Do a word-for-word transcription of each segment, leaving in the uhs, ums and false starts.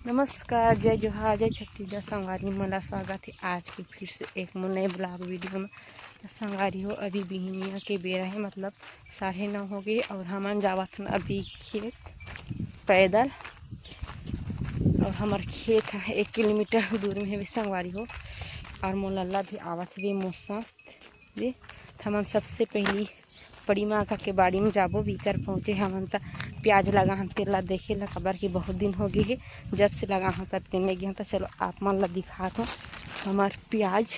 नमस्कार, जय जोहार, जय छत्तीसगढ़। संगवारी मन ला स्वागत हे आज के फिर से एक मोर नए vlog video में। संगवारी हो, अभी बिहनिया के बेरा हे, मतलब साढ़े नौ हो गए और हमन जावत हन अभी खेत पैदल। और हमर खेत ह एक किलोमीटर दूर में हे संगवारी हो। और मोर लल्ला भी आवत हे मोर साथ। जी, त हमन सबसे पहली बड़ी माँ का के बाड़ी में जाबो। बीकर पहुँचे हमन त प्याज लगाहन, तेला देखे ला, काबर कि बहुत दिन हो गए हे जब से लगाहन, तब के नहीं गए। त चलो आप मन ला दिखात हूँ हमर प्याज।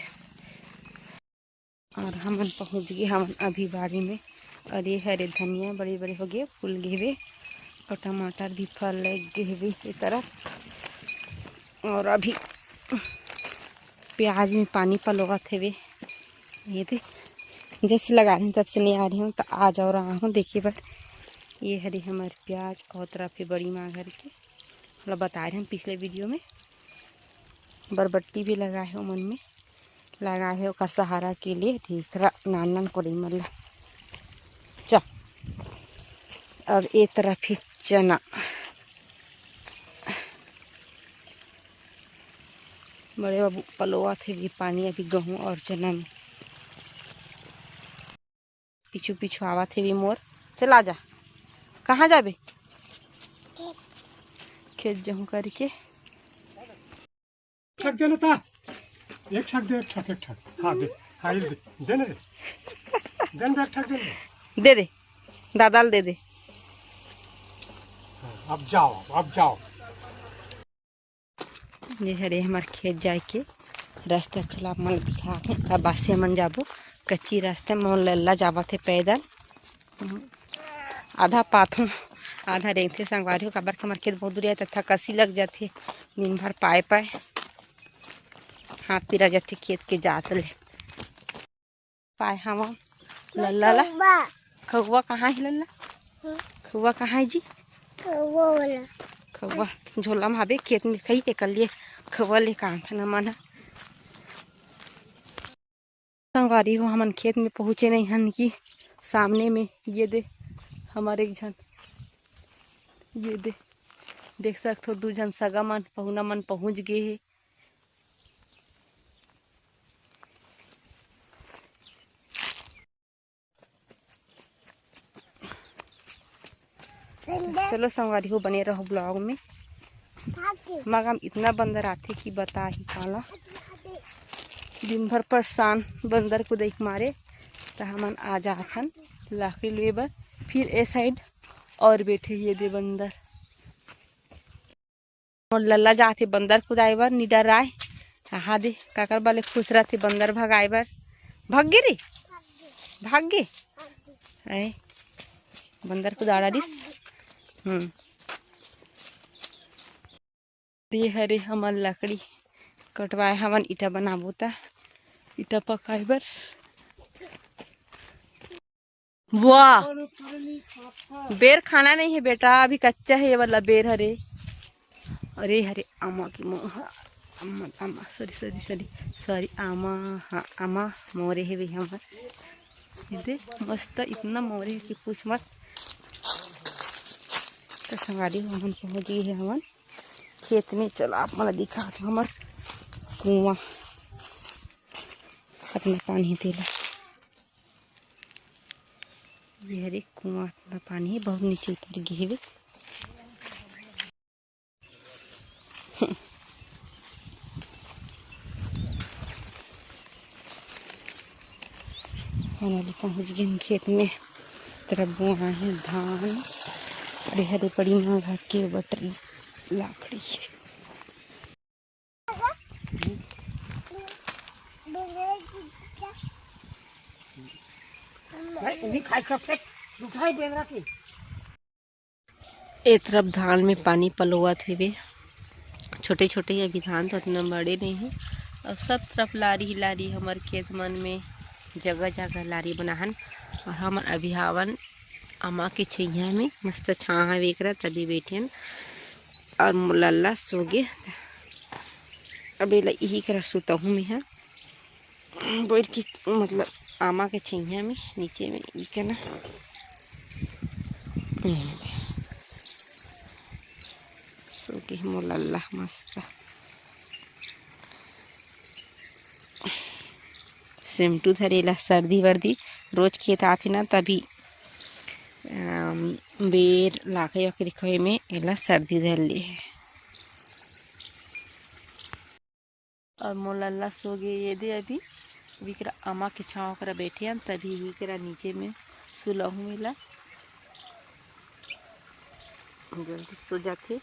और हमन पहुँच गए हमन अभी बाड़ी में। और ये हरे धनिया बड़े बड़े हो गए, फूल गए हेवे, और टमाटर भी फल लग गए हेवे ये तरफ। और अभी प्याज में पानी पलोवत हेवे। ये दे, जब से लगा रहे हूँ तब से नहीं आ रही हूँ, तो आज और आ हूँ देखे बर। ये हरे हमर प्याज और तरफ हे बड़ी माँ घर के, मतलब बताए रहे हम पिछले video में। बरबट्टी भी लगाए हे ओमन में, लगाए हे ओकर सहारा के लिए ढेखरा नान नान कोड़ी मन ला। चा, अब ए तरफ ही चना। बड़े बाबू पलोवत हे भी पानी अभी गहूँ और चना में। पीछू पीछू आवत हे भी मोर। चला जा, कहाँ जाबे? खेत जाहूँ करके। ठक दे ना ता, एक ठक दे, एक ठक, एक ठक। हाँ दे, हाँ ये दे, दे ना रे, दे ना एक ठक दे ना। दे दे, दादा ल दे दे। हाँ, अब जाओ, अब जाओ। ये हरे हमर खेत जाए के रास्ता, चला आप मन ल दिखात हूँ। अब बासे मन जाबो कच्ची रास्ता में, मोर लल्ला जावत हे पैदल। आधा पाथों, आधा रेंगथे संगवारी हो, काबर के हमर खेत बहुत दूरिहा हे, त थकासी लग जाथे दिन भर पाए पाए, हाथ पिरा जाथे खेत के जात ले। पाए हवा लल्ला ला। खउवा कहाँ हे लल्ला? खउवा कहाँ हे जी? खउवा झोला में हवे, खेत में खाई, एकर लिए खउवा ले काम है ना मन। संगवारी हो, हमन खेत में पहुँचे नहीं हन कि सामने में ये दे हमर एक झन, ये दे देख सकथो, दू झन सगा मन, पहुना मन पहुँच गए हे। चलो संगवारी हो, बने रहो vlog में। मगम इतना बंदर आथे कि बता ही काला। दिन भर परेशान बंदर को देख मारे, त हमन आ जाथन लाकड़ी लेबर। फिर ए side और बैठे ये दे बंदर। मोर लल्ला जाथे बंदर कुदाए बर, निडर आय। हाँ दे, काकर बले खुश रहथे बंदर भगाए बर। भग गे रे, भग गे। ए, बंदर कुदा डारिस। हम्म। ये हरे हमर लकड़ी कटवाए हवन, ईटा बनाबो त ईटा पकाए बर। वाह, बेर खाना नहीं है बेटा, अभी कच्चा है ये वाला बेर हरे। अरे हरे आमा की मोहा, आमा, आमा, sorry, sorry, sorry, sorry, आमा, हाँ, आमा मोरे है भी हमर। ये दे, मस्त इतना मोरे है कि पूछ मत। त संगवारी हो, हमन पहुँच गए है हमन खेत में। चल आप मन दिखात हूँ हमर कुआं, कतना पानी हे तेला। ये हरे कुआं, इतना पानी हे, बहुत नीचे उतर गे हेवे। Finally पहुँच गए खेत में। तरफ बोआ है धान। अरे हरे पड़ी माँ घर के बटरी लाकड़ी। ए तरफ धान में पानी पलोवत हेवे। छोटे छोटे ही अभी धान तो उतना बड़े नहीं है। और सब तरफ लारी ही लारी हमर खेत मन में जगह जगह लारी बनाहन। और हमन अभी हावन आमा के छैया में, मस्त छाँह हवे एकरा, तभी बैठेन। और मोर लल्ला सो गे। अब एला इही करा सुतहूँ मेहा। बोर की मतलब आमा के छैया में, नीचे में इकना। सो के मोर लल्ला मस्त सेमटू धरे ला सर्दी वर्दी, रोज खेत आथे ना तभी, अम, बेर लाकड़ी वाकड़ी खाए में एला सर्दी धर ले हे। और मोर लल्ला सो गे ये दे अभी, विकरा अमा के छाँव करा बैठे हन, तभी विकरा नीचे में सुलाहूँ एला। जल्दी सो जाथे,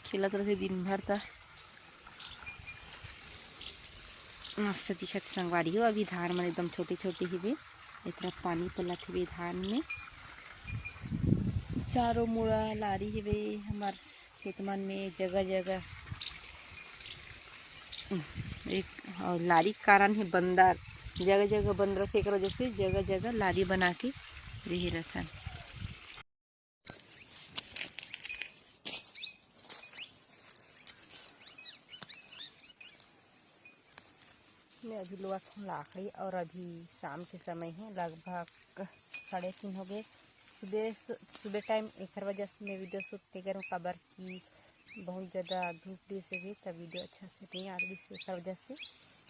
खेलत रथे दिन भर त। मस्त दिखत संगवारी हो, अभी धान मन एकदम छोटे छोटे हेबे, इतना पानी पलत हेबे धान में। चारों मुड़ा लारी हेबे हमर खेत मन में, जगह जगह एक और लारी के कारण हे बंदर, जगह जगह बंद रथे, एकर वजह से जगह जगह लारी बना के रहे रथन। मैं अभी लुआत हूँ लाकड़ी और अभी शाम के समय है, लगभग साढ़े तीन हो गए। सुबह सु-, सुबह टाइम एकर वजह से मैं वीडियो शूट नहीं करूँ, काबर कि बहुत ज़्यादा धूप रहिस हे, तब वीडियो अच्छा से नहीं आ रही से, एकर वजह से।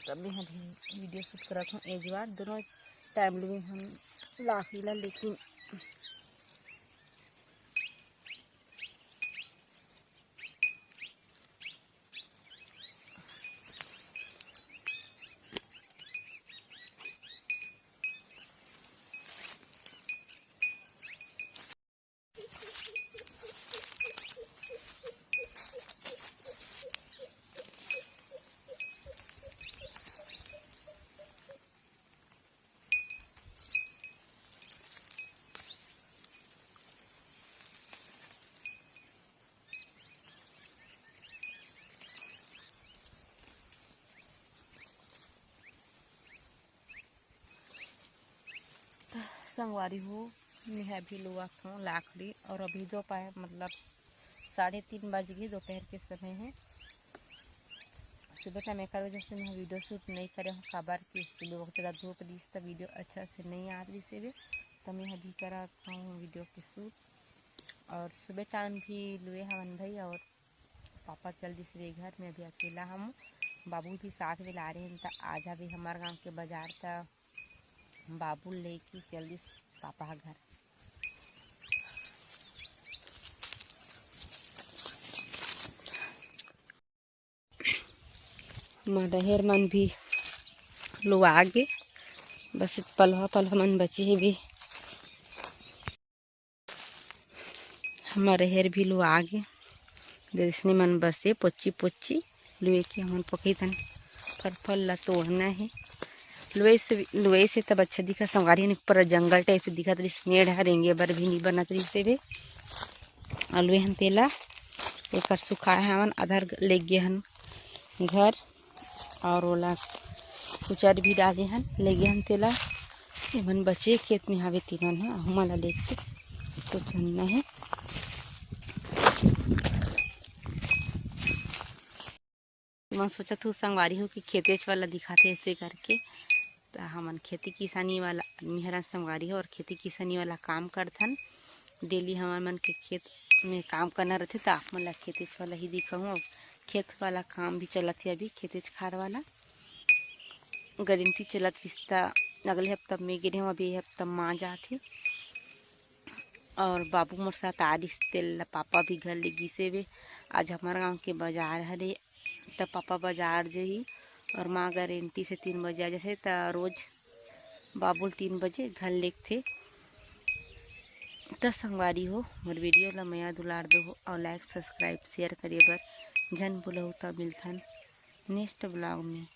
तब मैं अभी वीडियो शूट करत हूँ। एक बार दोनों टाइम लुए हम लाकड़ी ला, लेकिन संगवारी हो, मैं अभी लुआत हूँ लाकड़ी और अभी दोपहर, मतलब साढ़े तीन बज गए, दोपहर के समय है। सुबह टाइम एकर वजह से मैं वीडियो शूट नहीं करे हूँ, काबर कि सुबह वक्त ज़्यादा धूप रहिस त वीडियो अच्छा से नहीं आ रही से, तो मैं अभी करत हूँ वीडियो के शूट। और सुबह टाइम भी लुए हवन भाई, और पापा चल दिस रे घर में, अभी अकेला हम। बाबू भी साथ में ला रहे हैं, त आज अभी हमारे गाँव के बाजार, त बाबू लेके चल दिस पापा ह घर। हमर रहेर मन भी लुआ गे, बस पलवा पलवा मन बचे हे भी। हमर रहेर भी लुआ गे, जइसने मन बसे पोची पोची लुए के हमन पकई तन फल फल ला तोड़ना हे। लुए से, लुए से तब अच्छा दिखत संगवारी, पूरा जंगल टाइप से दिखत रहिस, मेड़ ह रेंगे बर भी नी बनत रहिस हे बे। और लुए हन तेला एकर सुखाए हवन, आधा ले गे हन घर और ओला कुचर भी डाले हन, ले गे हन तेला। एमन बचे खेत में हावे, तेमन ह, हमन ला लेके तो चलना है। मैं सोचत हूँ संगवारी हो कि खेतेच वाला दिखाते ऐसे करके, त हमन खेती किसानी वाला आदमी हरन संगवारी हो, और खेती किसानी वाला काम करथन। डेली हमर मन के खेत में काम करना रहिथे, त आप मन ला खेतेच वाला ही दिखाहूँ। खेत वाला काम भी चलत हे अभी, खेतेच खार वाला। गारंटी चलत रिस त अगले हफ्ता में गे रहेंव, अभी ये हफ्ता माँ जात हे। और बाबू मोर साथ आ रिस, तेला पापा भी घर ले गिसे बे। आज हमर गाँव के बाजार हरे, त पापा बाजार जही और माँ गारंटी से तीन बजे आ जाथे, त रोज बाबू ल तीन बजे घर लेगथे। त संगवारी हो, मोर वीडियो ला मया दुलार दो हो और like, subscribe, share करे बर झन भूलहू। त मिलथन नेक्स्ट ब्लॉग में।